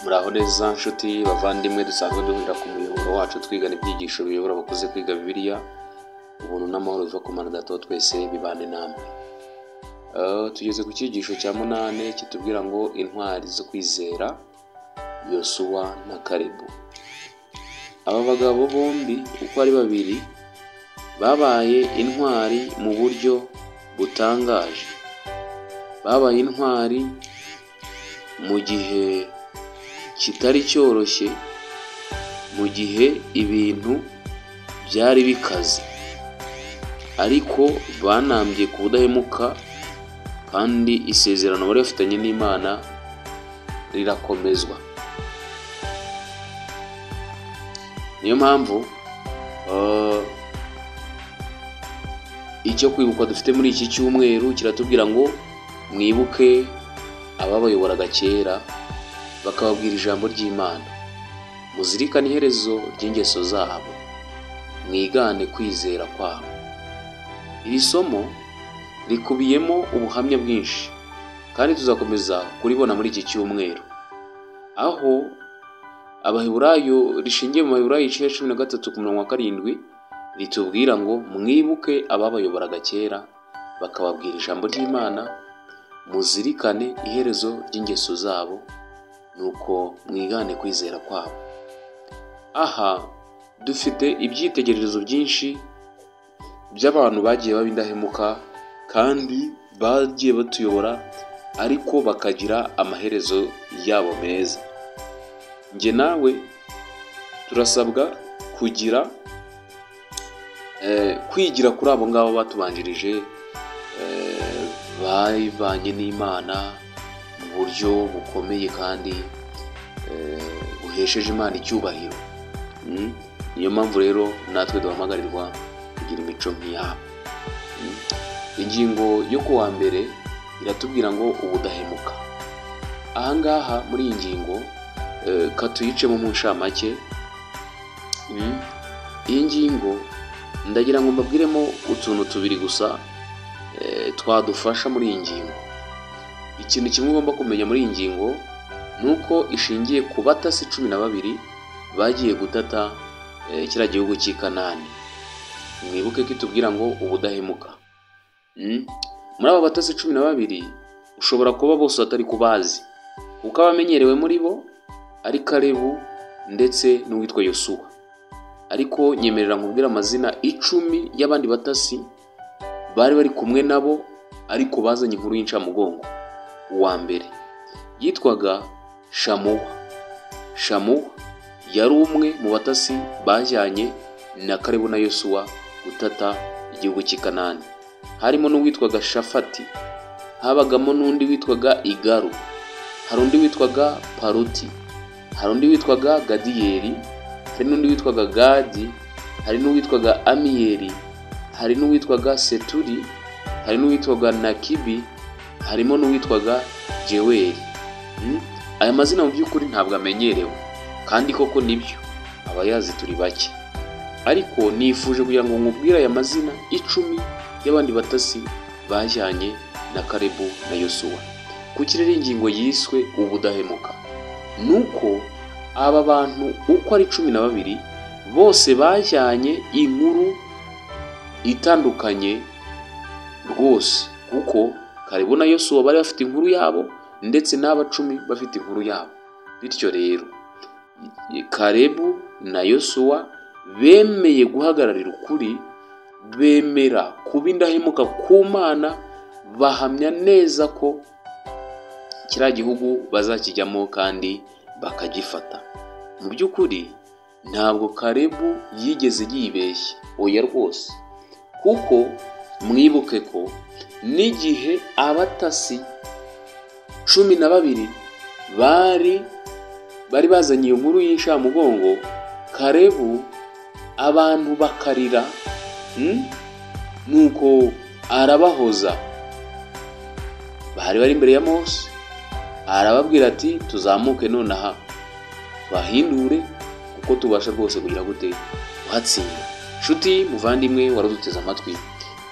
Muraho neza nshuti bavandimwe dusanzwe duhurira ku muyoboro wacu twigana ibyigisho biyobora abakuze kwiga Bibiliya. Ubuntu n'amahoro biva ku Mana Data wa twese bibane namwe. Tugeze ku cyigisho cya 8 kitubwira ngo intwari zo kwizera, Yosuwa na Kalebu. Aba bagabo bombi uko ari babiri babaye intwari mu buryo butangaje. Babaye intwari mu gihe kitari cyoroshye, mu gihe ibintu byari bikaze, ariko banambye ku budahemuka kandi isezerano bari bafitanye n'Imana rirakomezwa. Niyo mpamvu icyo kwibukwa dufite muri iki cyumweru kiratubwira ngo mwibuke ababayoboraga kera bakababwira ijambo ry'Imana, muzirikane iherezo ry'ingeso zabo, mwigane kwizera kwabo. Iri somo rikubiyemo ubuhamya bwinshi kandi tuzakomeza kuribona muri iki cyumweru, aho Abaheburayo rishingiye mu Baheburayo igice 13 ku murongo wa 7 ritubwira ngo mwibuke ababayoboraga kera bakababwira ijambo ry'Imana, muzirikane iherezo ry'ingeso zabo, nuko mwigane kwizera kwabo. Aha dufite ibyitegererezo byinshi by'abantu bagiye baba indahemuka kandi bagiye batuyobora, ariko bakagira amaherezo yabo meza. Njye nawe turasabwa kugira kwigira kuri abo ngabo batubanjirije, bavanye n'Imana mu buryo bukomeye kandi buhesheje Imana icyubahiro. Niyo mpamvu rero natwe duhamagarirwa kugira imico nk'iyabo. Ingingo yo kuwa mbere iratubwira ngo ubudahemuka. Ahangaha muri iyi ngingo katuyicemo mu nshamake. Iyi ngingo ndagira ngo mbabwiremo utuntu tubiri gusa twadufasha muri iyi ngingo. Ikintu kimwe ugomba kumenya muri iyi ngingo ni uko ishingiye ku batasi 12 bagiye gutata kiriya gihugu cy'i Kanani. Mwibuke ko itubwira ngo ubudahemuka. Muri aba batasi 12 ushobora kuba bose atari kubazi, kuko abamenyerewe muri bo ari Kalebu ndetse n'uwitwa Yosuwa. Ariko nyemerera nkubwira amazina 10 y'abandi batasi bari bari kumwe nabo, ariko bazanye inkuru y'incamugongo. Uwa mbere yitwaga Shamuwa. Shamuwa yari umwe mu batasi bajyanye na Kalebu na Yosuwa gutata igihugu cy'i Kanani. Harimo n'uwitwaga Shafati, habagamo n'undi witwaga Igaru, hari undi witwaga Paruti, hari undi witwaga Gadiyeli, hari n'undi witwaga Gadi, hari n'uwitwaga Amiyeli, hari n'uwitwaga Seturi, hari n'uwitwaga Nakibi, harimo n'uwitwaga Jeweli. Aya mazina mu by'ukuri ntabwo amenyerewe, kandi koko nibyo abayazi turi bake, ariko nifuje kugira ngo nkubwire aya mazina 10 y'abandi batasi bajyanye na Kalebu na Yosuwa. Kuki rero ingingo yiswe ubudahemuka? Nuko aba bantu uko ari 12 bose bajyanye inkuru itandukanye rwose, kuko Kalebu na Yosuwa bari bafite inkuru yabo ndetse n'aba 10 bafite inkuru yabo. Bityo rero Kalebu na Yosuwa bemeye guhagararira ukuri, bemera kuba indahemuka ku Mana, bahamya neza ko kiriya gihugu bazakijyamo kandi bakagifata. Mu by'ukuri ntabwo Kalebu yigeze yibeshya, oya rwose, kuko mwibuke ko n'igihe abatasi 12 bari bazanye iyo nkuru y'inshamugongo, Kalebu abantu bakarira, nuko arabahoza. Bari bari imbere ya Mose, arababwira ati tuzamuke nonaha bahindure kuko tubasha rwose kugira gute kuhatsinda. Nshuti muvandimwe waraduteze amatwi,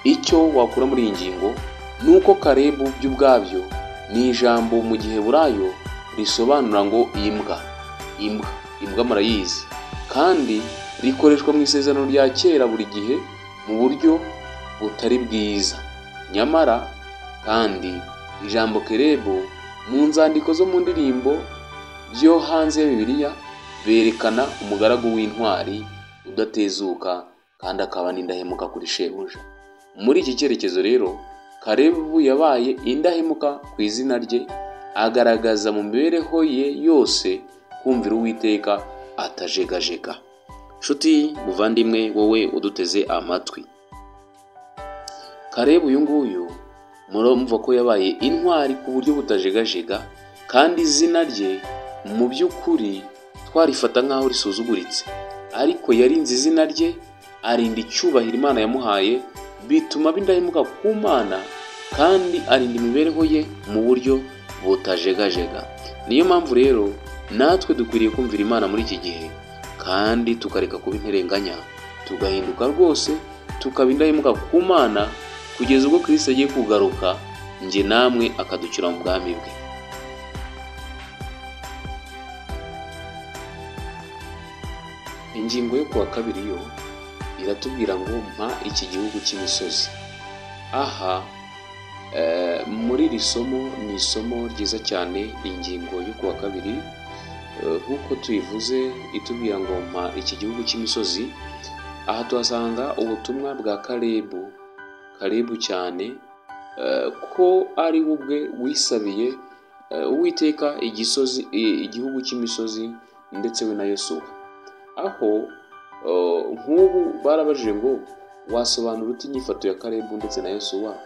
icyo wakura muri iyi ngingo nuko Kalebu by'ubwabyo ni ijambo mu Giheburayo risobanura ngo imbwa. Imbwa, imbwa murayizi, kandi rikoreshwa mu isezerano rya kera buri gihe mu buryo butari bwiza. Nyamara kandi ijambo Kerebu mu nzandiko zo mu ndirimbo byo hanze ya Bibiliya berekana umugaragu w'intwari udatezuka kandi akaba n'indahemuka kuri shebuja. Muri iki cyerekezo rero Kalebu yabaye indahemuka ku izina rye, agaragaza mu mibereho ye yose kumvira Uwiteka atajegajega. Nshuti muvandimwe, wowe uduteze amatwi, Kalebu uyu nguyu murumva ko yabaye intwari ku buryo butajegajega, kandi izina rye mu by'ukuri twarifata nk'aho risuzuguritse, ariko yarinze izina rye, arinda icyubahiro Imana yamuhaye, bituma aba indahemuka ku Mana, kandi arinda imibereho ye mu buryo butajegajega. Niyo mpamvu rero natwe dukwiriye kumvira Imana muri iki gihe, kandi tukareka kuba interenganya, tugahinduka rwose, tukaba indahemuka ku Mana kugeza ubwo Kristo agiye kugaruka, njye namwe akaducyura mu bwami bwe. Ingingo yo kuwa kabiri yo iratubwira ngo mpa iki gihugu cy'imisozi. Aha muri iri somo ni isomo ryiza cyane, ingingo yo kuwa kabiri nk'uko tuyivuze itubwira ngo mpa iki gihugu cy'imisozi. Aha tuhasanga ubutumwa bwa Kalebu, Kalebu cyane ko ari we ubwe wisabiye Uwiteka igisozi, igihugu cy'imisozi, ndetse we na Yosuwa. Aho nk'ubu barabajije ngo wasobanura ute inyifato ya Kalebu ndetse na Yosuwa?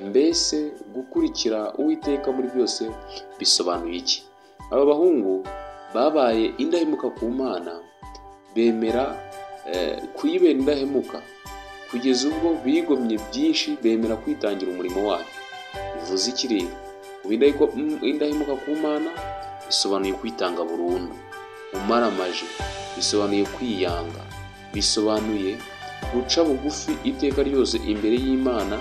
Mbese gukurikira Uwiteka muri byose bisobanuye iki? Aba bahungu babaye indahemuka ku Mana, bemera kuyibera indahemuka kugeza ubwo bigomye byinshi, bemera kwitangira umurimo wayo. Bivuze iki rero? Kuba indahemuka ku Mana bisobanuye kwitanga burundu, umaramaje, bisobanuye kwiyanga, bisobanuye guca bugufi iteka ryose imbere y'Imana,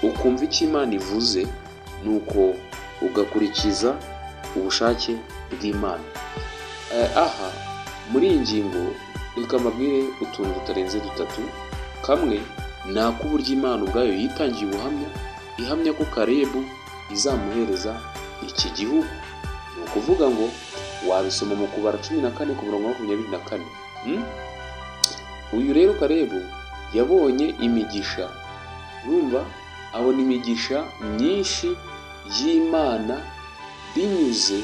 ukumva icyo Imana ivuze, nuko ugakurikiza ubushake bw'Imana. Aha muri iyi ngingo reka mbabwire utuntu tutarenze dutatu. Kamwe ni ak'uburyo Imana ubwayo yitangiye ubuhamya, ihamya ko Kalebu izamuhereza iki gihugu. Ni ukuvuga ngo wabisoma mu Kubara 14 ku murongo 24. Uyu rero Kalebu yabonye imigisha, urumva abona imigisha myinshi y'Imana binyuze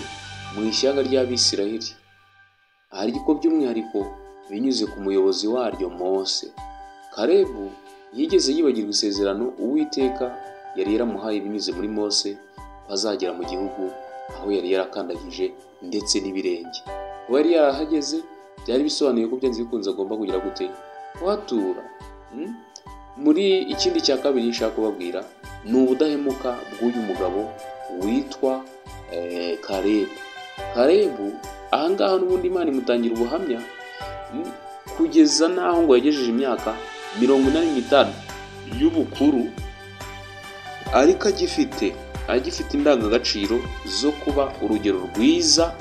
mu ishyanga ry'Abisirayeli, ariko by'umwihariko binyuze ku muyobozi waryo Mose. Kalebu yigeze yibagirwa isezerano Uwiteka yari yaramuhaye binyuze muri Mose, ko azagera mu gihugu aho yari yarakandagije ndetse n'ibirenge. Kuba yari yarahageze byari bisobanuye ko byanze bikunze agomba kugira gute? Kuhatura. Muri ikindi cya kabiri nshaka kubabwira ni ubudahemuka bw'uyu mugabo witwa Kalebu. Kalebu ahangaha n'ubundi Imana imutangira ubuhamya kugeza n'aho ngo yagejeje imyaka 85 y'ubukuru, ariko agifite indangagaciro zo kuba urugero rwiza,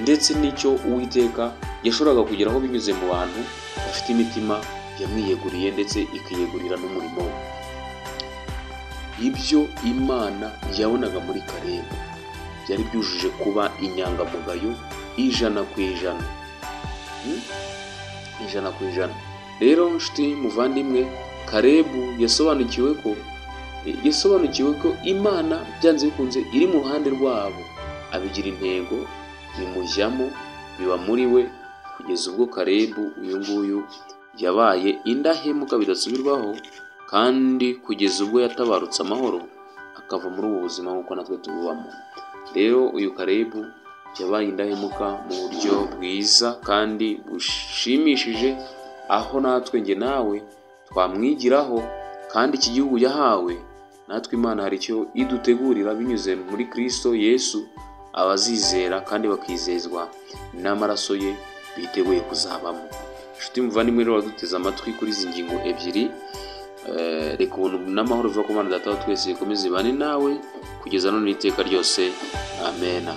ndetse n'icyo Uwiteka yashoboraga kugeraho binyuze mu bantu bafite imitima yamwiyeguriye ndetse ikiyegurira n'umurimo we. Ibyo Imana yabonaga muri Kalebu byari byujuje kuba inyangamugayo 100%. 100%. Rero nshuti muvandimwe, Kalebu yasobanukiwe ko Imana byanze bikunze iri mu ruhande rwabo, abigira intego, bimujyamo, biba muri we, kugeza ubwo Kalebu uyu nguyu yabaye indahemuka bidasubirwaho, kandi kugeza ubwo yatabarutse amahoro akava muri ubu buzima nk'uko natwe tububamo. Rero uyu Kalebu yabaye indahemuka mu buryo bwiza kandi bushimishije, aho natwe njye nawe twamwigiraho, kandi iki gihugu yahawe natwe Imana hari icyo idutegurira binyuze muri Kristo Yesu, abazizera kandi bakizezwa n'amaraso ye biteguye kuzabamo. Inshuti muvandimwe rero waduteze amatwi kuri izi ngingo ebyiri, Reka ubuntu n'amahoro biva ku Mana Data wa twese bikomeze bibane nawe kugeza none n'iteka ryose. Amena.